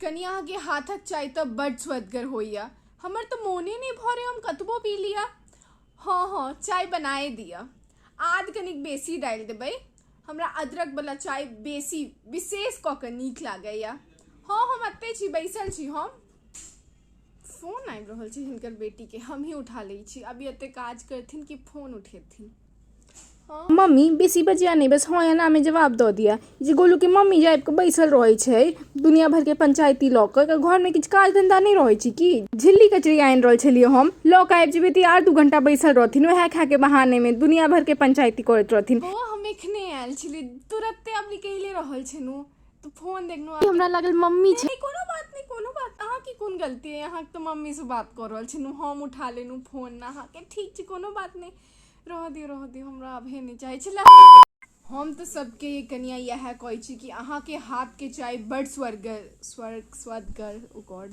कनि अहाँके हाथक चाय तऽ बड्ड स्वदगर होइए। हमर तऽ मोने नहि भरै, हम कतबो पी लिअ। हँ हँ, चाय बनाए दिअ, आद कनिक बेसी डालि देबै। हमरा अदरकवला चाय बेसी विशेष कऽ कऽ नीक लागैए। हँ, हम एतहि छी, बैसल छी। हम फोन आबि रहल छै हिनकर बेटीके, हमही उठा लै छी। अभी एते काज करथिन कि फोन उठेथिन? मम्मी, बेसी बजिया नहि, बस हँ या नामे जवाब दऽ दिअ। जे गोलूके मम्मी जे आबि कऽ बैसल रहै छै दुनिया भरिके पंचायती लऽ कऽ, एकर घरमे किछु काज धन्धा नहि रहै छै की? झिल्ली कचरी आनि रहल छलियै हम, लऽ कऽ आबि जेबै तऽ आर 2 घंटा बैसल रहथिन, उएह खायके बहानेमे दुनिया भरिके पंचायती करैत रहथिन। बौआ, हम एखने आयल छलियै, तुरत्ते आब निकलिए रहल छलहुँ तऽ फोन देखलहुँ। हमरा लागल मम्मी छै। नहि, कोनो बात नहि, कोनो बात। अहाँके कोन गलती अइ? अहाँके तऽ मम्मीसँ बात कऽ रहल छलहुँ, हम उठा लेलहुँ फोन अहाँके। ठीक छै, कोनो बात नहि, रहऽ दियौ, रहऽ दियौ, हमरा अभे नहि चाही छलै। हम तऽ सबके कनिया इएह कहै छी कि अहाँके हाथके चाय बड्ड स्वर्ग स्वर्ग स्वदगर, ओ गॉड।